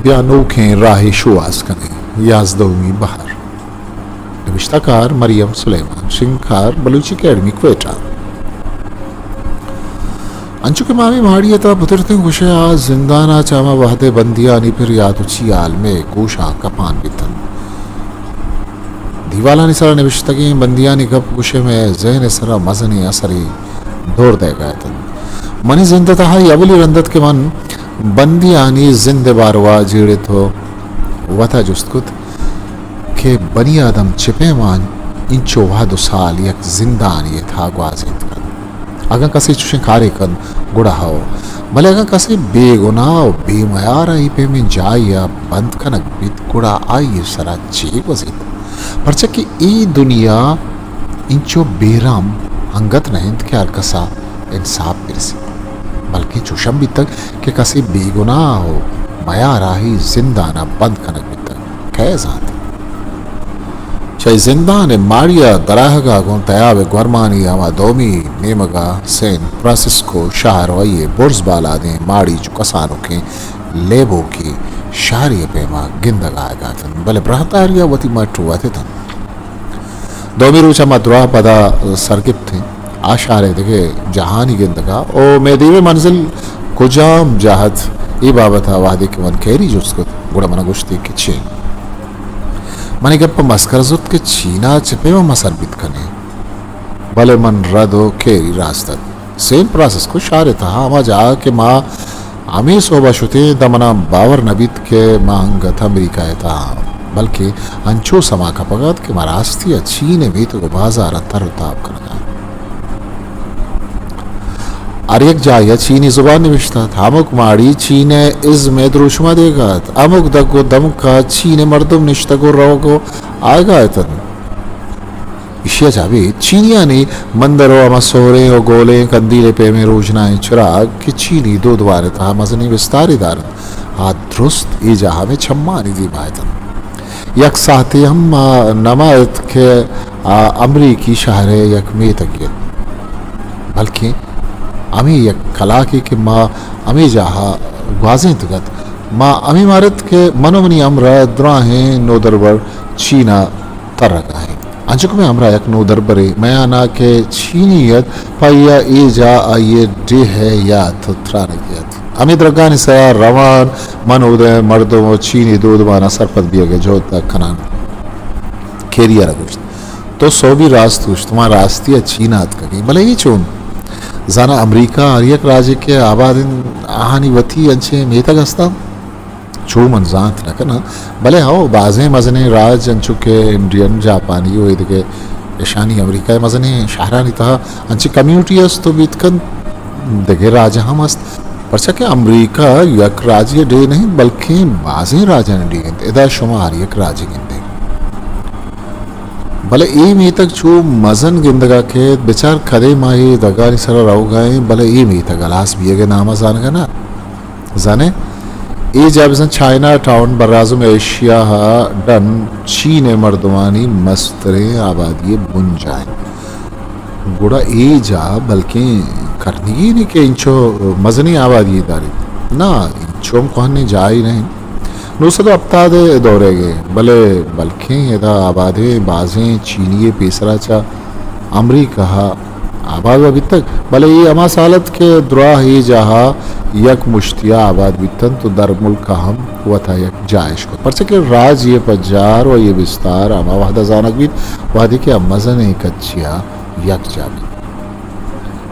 بیا نوکیں راہے شوہاز کنیں۔ یازدہمی بہر۔ نبشتہ کار مریم سلیمان، شنگکار بلوچی اکیڈمی کوئٹہ۔ انچو کہ ما ہمے ماڑی ءِ تہا پترتیں، گوشئے آ زندان ءَ چہ ہما وہد ءِ بندیانی پر یات و چیہال مئے گوشاں کپان بیتنت۔ دیوالانی سرا نبشتگیں بندیانی گپ گوشئے مئے ذہن ءِ سرا مزنیں اثرے دور دئیگا اتنت۔ منی زند ءِ تہا اے اولی رند ات کہ من بندیانی زند ءِ باروا جیڑت و وتا جست کت کہ بنی آدم چہ پیما انچو وہد و سال یک زندانے ءِ تہا گوازینت کنت۔ اگاں کسے چوشیں کارے کنت، گڑا ہئو، بلے اگاں کسے بے گناہ و بے میار ءَ اے پیمیں جاہے ءَ بند کنگ بیت، گڑا آئی ءِ سرا چے گوزیت؟ پرچا کہ اے دنیا انچو بے رحم انگت نہ انت کہ ہر کس ءَ انصاف برسیت، بلکیں چوش ہم بیتگ کہ کسے بے گناہ و میار ءَ اے زندان ءَ بند کنگ بیتگ۔ کئے زانت؟ چہ اے زندان ءِ ماڑی ءَ درآہگ ءَ گوں تیاب ءِ گورمانی ہما دومی نیمگ ءَ سین فرانسسکو شہر و آئی ءِ برز بالادیں ماڑی چو کسانکیں لیبوکے شہرے ءِ پیما گندگ ءَ آیگ ءَ اتنت، بلے براہداری ءَ وتی مٹ وت اتنت۔ دومی روچ ءَ ما دراہ پدا سر گپتیں۔ آ شہر ءِ دگہ جاہانی گندگ ءَ، او مئے دیمیں منزل کجام جاہ ات؟ اے بابت ءَ وہدے کہ من کیری جست کت، گڑا من ءَ گوشتی کہ چین۔ منی گپ ءَ مسکر زرت کہ چین ءَ چہ پیما ما سر بیت کنیں؟ بلے من رد و کیری راست ات۔ سین فرانسسکو شہر ءِ تہا ہما جاہ کہ ما ہمے سہب ءَ شتیں، داں منا باور نہ بیت کہ ما انگت امریکہ ءِ تہا آں، بلکیں انچو سما کپگ ءَ ات کہ ما راستی ءَ چین ءِ میتگ و بازار ءَ تر و تاب کنگ ءَ آں۔ ہر یک جاہے ءَ چینی زبان نبشتہ ات، ہمک ماڑی چین ءِ ازم ءِ دروشم ءَ دیگ ءَ ات، ہمک دگ و دمک ءَ چین ءِ مردم نشتگ و روگ و آیگ ءَ اتنت۔ ایشی ءَ چہ ابید چینیانی مندر و ہما سہریں و گولیں کندیل ءِ پیمیں روژنائیں چراگ کہ چینی دودمان ءِ تہا مزنیں بستارے دار انت، آ درست اے جاہ ءَ مئے چمانی دیما اتنت۔ یک ساہتے ہم ما نما ات کہ آ امریکی شہر ءِ یک میتگے ات، بلکیں ہمے یک کلاکے کہ ما ہمے جاہ ءَ گوازینتگ ات، ما ہمے مارت کہ من و منی ہمراہ دراہیں نودربر چین ءَ ترگ ءَ ایں۔ انچو کہ مئے ہمراہ یک نودربرے میان ءَ کہ چینی ات، پہ آئی ءَ اے جاہ آئی ءِ ڈیھ ءِ یات و ترانگے ات۔ ہمے درگانی سرا روان من اود ءِ مردم و چینی دودمان ءَ سرپد بیگ ءِ جہد ءَ کنان کیری ءَ را گوشت، تو سہبی راست گوشت، ما راستی ءَ چین ءَ اتکگیں، بلے اے چون؟ زاناں امریکہ ہر یک راجے کہ آباد انت، آہانی وتی انچیں میتگ است انت۔ چو من زانت نہ کناں، بلے ہو، بازیں مزنیں راج انچو کہ انڈین، جاپانی و ایدگہ اشانی امریکہ ءِ مزنیں شہرانی تہا انچیں کمیونٹی است و بیت کنت دگہ راج ہم است، پرچا کہ امریکہ یک راجے ڈیھ نہ انت، بلکیں بازیں راجانی ڈیھ انت۔ ادا شما ہر یک راجے گندے۔ بلے اے میتگ چو مزن گندگ ءَ کیت، بچار کدے ما اے دگانی سرا روگ ءَ ایں، بلے اے میتگ ہلاس بیگ ءِ نام ءَ زانگ ءَ نہ۔ زانئے، اے جاہ بزاں چائنا ٹاؤن، براعظم ایشیا ءِ ڈن، چین ءِ مردمانی مستریں آبادی ءِ بنجاہ انت۔ گڑا اے جاہ بلکیں کرنگی نے کہ انچو مزنیں آبادی داریت۔ نہ، انچو ہم کوہنیں جاہے نہ انت۔ نو سد و ہپتاد ءِ دورے گے، بلے بلکیں ادا آبادیں بازیں چینی پیسرا چہ امریکہ ءَ آباد و بیتگ، بلے اے ہما سال ات کہ دراہ اے جاہ ءَ یک مشتیا آباد بیتنت و درملک ءَ ہم وتا یک جاہ اش کت، پرچا کہ راجے ءِ پجار و آئی ءِ بستار ہما وہد ءَ زانگ بیت، وہدے کہ آ مزنیں کچے ءَ یکجاہ بیت۔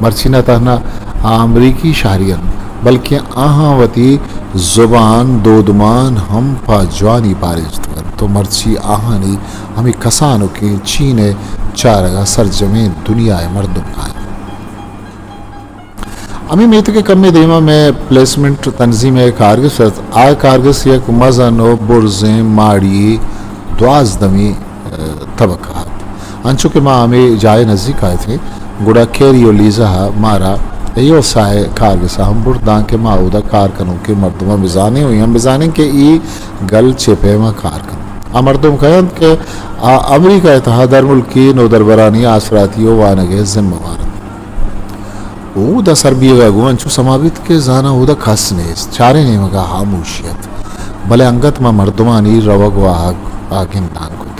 مرچی نہ تہنا آ امریکی شہری انت، بلکیں آہاں وتی زبان، دودمان ہم پہ جوانی پارینجتگ انت و مرچی آہانی ہمے کسانکیں چین ءِ چارگ ءَ سرجمیں دنیا ءِ مردم کاینت۔ ہمے میتگ ءِ کمے دیما مئے پلیسمنٹ تنظیم ءِ کارگس ات۔ آ کارگس یک مزن و برزیں ماڑی دوازدمی، ءَ، طبقہ ات۔ انچو کہ ما ہمے جاہ ءِ نزیک ءَ اتیں، گڑا کیری و لیزا ءَ مارا ایوسا ءِ کارگس ءَ ہم برت، دانکہ ما اودا کار کنوکیں مردماں بزانیں و اے ہم بزانیں کہ اے گل چے پیما کار کنت۔ آ مردم کئے انت کہ آ امریکہ ءِ تہا درملکی نودربرانی آسراتی و وانگ ءِ ذمہ وار انت۔ اودا سر بیگ ءَ گوں انچو سما بیت کہ زاناں اودا کس نیست۔ چاریں نیمگ ءَ ہاموشی ات۔ بلے انگت ما مردمانی روگ و آہگ ءَ گندان کت۔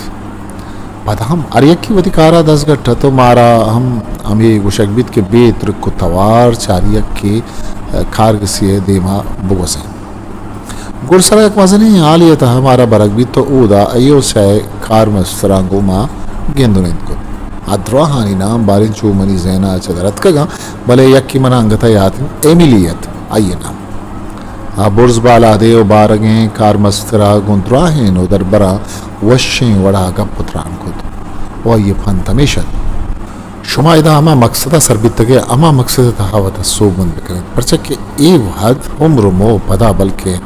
پد ہم ہر یکے وتی کار ءَ دزگٹ ات و مارا ہم ہمے گوشگ بیت کہ بے ترک و توار چہ ہر یکے کارگسی ءِ دیم ءَ بگوزیں۔ گڈسرا یک مزنیں ہالے ءِ تہا مارا برگ بیت و اودا ایوسا ءِ کارمستراں گوں ما گند و نند کت۔ آ دراہانی نام باریں چو منی ذہن ءَ چہ در اتکگ اَں، بلے یکے من ءَ انگت ءَ یات اِنت، ایمیلی اَت آئی ءِ نام۔ آ برز بالادے و بارگیں کارمستر ءَ گوں دراہیں نودربراں وشیں وڑ ءَ گپ و تران کت و آئی ءِ پنت ہمیش اَت، شما ادا ہما مقصد ءَ سر بیتگ ئے، ہما مقصد ءِ تہا وت ءَ سوبمند بہ کن ات، پرچا کہ اے وہد عمر و موہ پدا بلکیں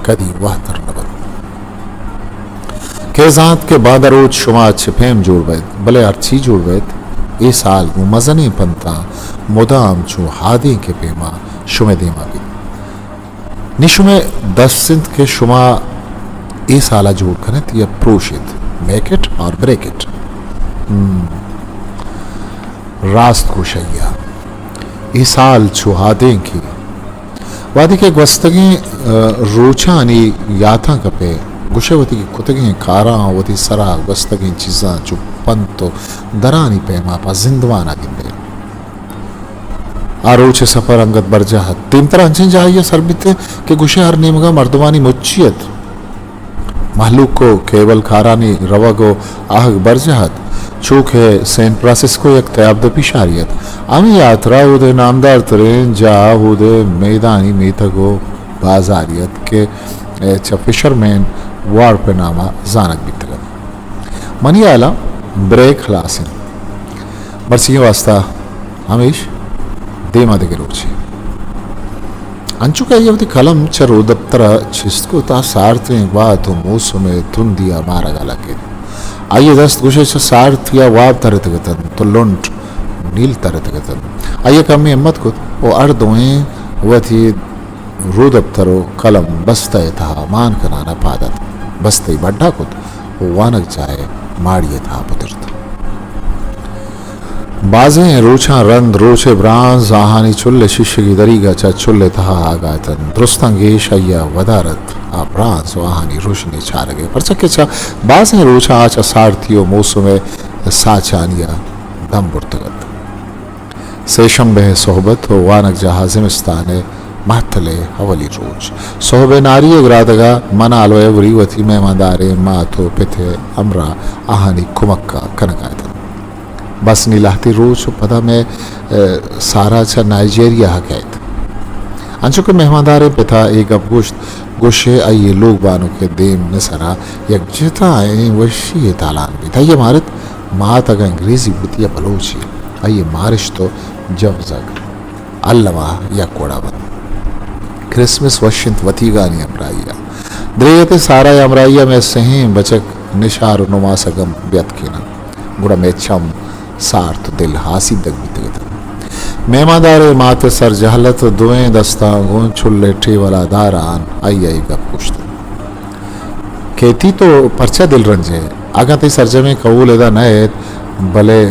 کدی وہد در نہ بنت۔ کئے زانت کہ باندا روچ شما چہ پیم جوڑ بئیت، بلے ہرچی جوڑ بئیت، اے سال گوں مزنیں پنتاں مدام چو ہادینک ءِ پیما شمئے دیما بیت۔ نی شمئے دست اِنت کہ شما اے سال ءَ جوڑ کن ات یا پروش ات۔ Make it or break it۔ ہم۔ راست گوش ئے۔ اے سال چو ہادینکے۔ وہدے کہ گوستگیں، ءَ، روچانی یاتاں کپ ئے، گوش ئے وتی کتگیں کاراں، وتی سرا گوستگیں چیزاں چو پنت و درانی پیما پہ زندمان ءَ گندئے۔ آ روچ ءِ سپر انگت برجاہ اَت۔ دیمترا انچیں جاہے ءَ سر بیت ئے کہ گوش ئے ہر نیمگ ءَ مردمانی مچی اَت۔ مہلوک و کیبل کارانی روگ و آہگ برجاہ اَت۔ چو کہ سین فرانسسکو یک تیابدپی شہرے اَت۔ ہمے ہاترا اود ءِ نامدار تریں جاہ اود ءِ میدانی میتگ و بازارے اَت کہ چہ فشرمین وارپ ءِ نام ءَ زانگ بیتگ اَت۔ منی ہیال ءَ بریک ہلاس اِنت۔ مرچی ءِ واستا ہمیش، دیما دگہ روچے۔ انچو کہ آئی ءَ وتی قلم چہ رودپتر ءَ چست کت، آ سارتیں گوات و موسم ءِ تندی ءَ مارگ ءَ لگت۔ آئی ءِ دست گوش ئے چہ سارتی ءَ واب ترتگ اتنت و لنٹ نیل ترتگ اتنت۔ آئی ءَ کمے ہمت کت و ہر دوئیں وتی رودپتر و قلم بستہ ءِ تہا مان کنان ءَ پاد اتک۔ بستہ ئی بڈا کت و وانگجاہ ءِ ماڑی ءِ تہا پترت۔ بازیں روچاں رند روچ ءِ برانز آہانی چل ءِ شیشگی دریگ ءَ چہ چل ءِ تہا آگا اتنت۔ درستاں گیش آئی ءَ ودار ات آ برانز و آہانی رژنے چارگ ءِ، پرچا کہ چہ بازیں روچاں آ چہ سارتی و موسم ءِ ساچانی ءَ دم برتگ ات۔ سے شمبے ءِ سہب ات و وانگجاہ ءَ زمستان ءِ مہتل ءِ اولی روچ۔ سہب ءِ ناری ءِ گرادگ ءَ من ءُ الو ءِ وری وتی مہمانداریں مات ءُ پت ءِ ہمراہ آہانی کمک ءَ کنگ ءَ اتنت۔ بس نی لہتے روچ ءُ پدا مئے، ءَ، سارا چہ نائیجیریا ءَ کئیت۔ انچو کہ مہمانداریں پت ءَ اے گپ گوشت، گوشئے آئی ءِ لوگ بانک ءِ دیم ءِ سرا یک جتائیں وشی ءِ تالان بیت۔ آئی ءَ مارت، مات اگاں انگریزی بوت یا بلوچی، آئی ءِ مارشت ءُ جوزگ الم ءَ یک وڑا بنت۔ کرسمس وش انت وتیگانی ہمراہی ءَ۔ دریگت ءَ سارا ءِ ہمراہی ءَ مئے سہیں بچک نشار ءُ نماسگ ہم بیاتکین انت۔ گڑا مئے چم سارت ءُ دل ہاسیدگ بیتگ اتنت۔ مہماندار ءِ مات ءِ سر جہل ات ءُ دوئیں دستاں گوں چل ءِ ٹیبل ءَ داران آئی ءَ اے گپ گوشت۔ کیتی، تو پرچا دلرنج ئے؟ اگاں تئی سرجمیں کہول ادا نہ ات، بلے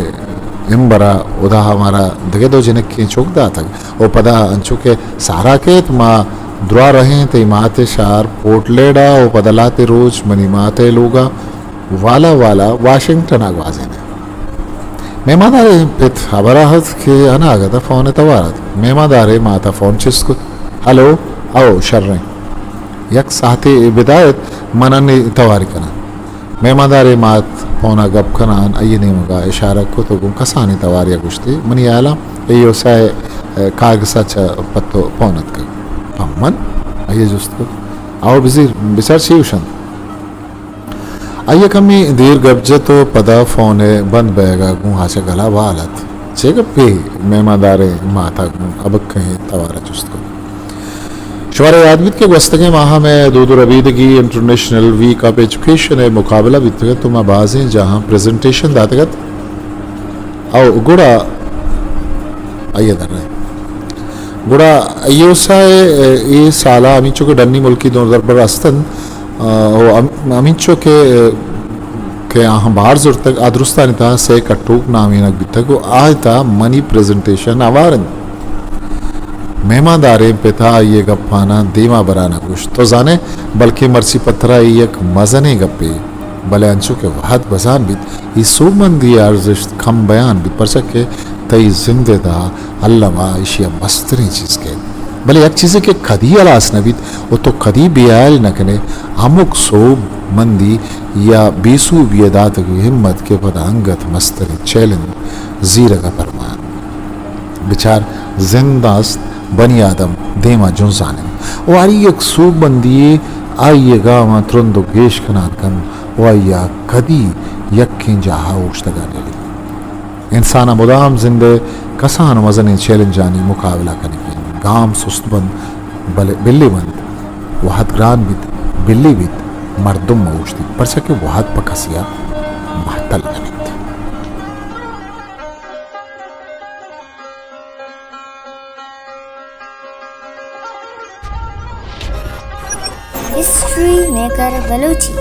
امبر ءَ ہدا ءَ مارا دگہ دو جنکیں چک داتگ ءُ پدا انچو کہ سارا کیت، ما دراہ رہیں تئی مات ءِ شہر پورٹلینڈ ءَ ءُ پدا لہتے روچ منی مات ءِ لوگ ءَ والا والا واشنگٹن ءَ گوازین ایں۔ مہماندار ءِ پت ہبر ءَ ات کہ اناگت ءَ فون ءِ توار ات۔ مہماندار ءِ مات ءَ فون چست کت۔ ہلو، او شریں۔ یک ساعتے بدایت، من انی تواری کناں۔ مہماندار ءِ مات فون ءَ گپ کنان آئی ءِ نیمگ ءَ اشارہ کت ءُ گوں کسانیں توارے ءَ گوشتی، منی ہیال ءَ اے یوسا ءِ کارگس ءَ چہ پہ تو فون اتکگ۔ پہ من؟ آئی ءَ جست کت۔ او بزیر، بچار چی گوشنت؟ آئی ءَ کمے دیر گپ جت ءُ پدا فون ءِ بند بئیگ ءَ گوں آ چہ گل ءَ وال ات۔ چے گپے؟ مہماندار ءِ مات ءَ گوں ابکہیں توار ءَ جست کت۔ شمارا یات بیت کہ گوستگیں ماہ ءَ مئے دود ءُ ربیدگی انٹرنیشنل ویک آف ایجوکیشن ءِ مقابلہ بیتگ ات ءُ ما بازیں جاہاں پریزنٹیشن داتگ ات۔ او گڑا آئی ءَ در گڑا ایوسا ءِ اے سال ءَ ہمینچو کہ ڈنی ملکی نودربر است انت، ءُ ہم-، ہمینچو کہ، کہ آہاں بہر زرتگ، آ درستانی تہا سئے کٹوک نامینگ بیتگ ءُ آ تہا منی پریزنٹیشن ہوار انت۔ مہمانداریں پت ءَ آئی ءِ گپاناں دیما بران ءَ گوشت، تو زان ئے، بلکیں مرچی پہ ترا اے یک مزنیں گپے، بلے انچو کہ وہد بزان بیت، اے سوبمندی ءِ ارزشت کم بیان بیت، پرچا کہ تئی زند ءِ تہا الم ءَ ایشی ءَ مستریں چیز کئیت۔ بلے یک چیزے کہ کدی ہلاس نہ بیت ءُ تو کدی بے ہیال نہ کن ئے، ہمک سوبمندی یا بے سوبی ءَ داتگیں ہمت کہ پدا انگت مستریں چیلنج زیرگ ءَ پرمان۔ بچار، زند ءَ است، بنی آدم دیما جنزان انت ءُ ہر یک سوبمندی یے آئی ءِ گاماں ترند ءُ گیش کنان کنت ءُ آئی ءَ کدی یکیں جاہ ءَ اوشتگ ءَ نہ لیت۔ انسان ءَ مدام زند ءِ کسان ءُ مزنیں چیلنجانی مقابلہ کنگی انت۔ گام سست بنت، بلے بلے بنت، وہد گران بیت، بلے بیت، مردم مہ اوشتیت، پرچا کہ وہد پہ کسے ءَ مہتل نہ بیت۔ History maker Balochi.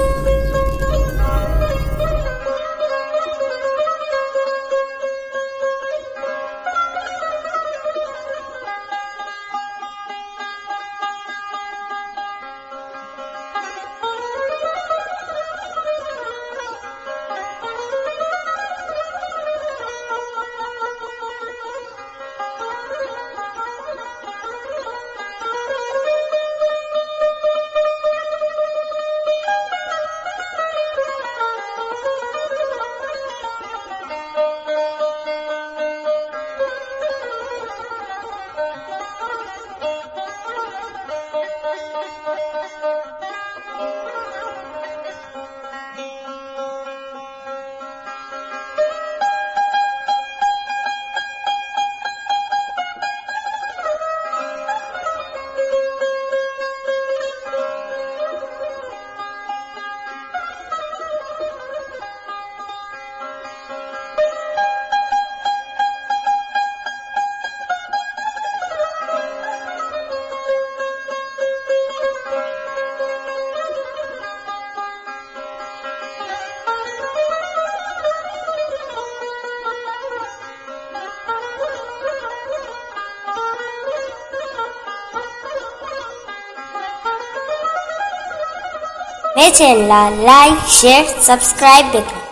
مئے چینل ءَ لائک، شیئر، سبسکرائب بہ کن۔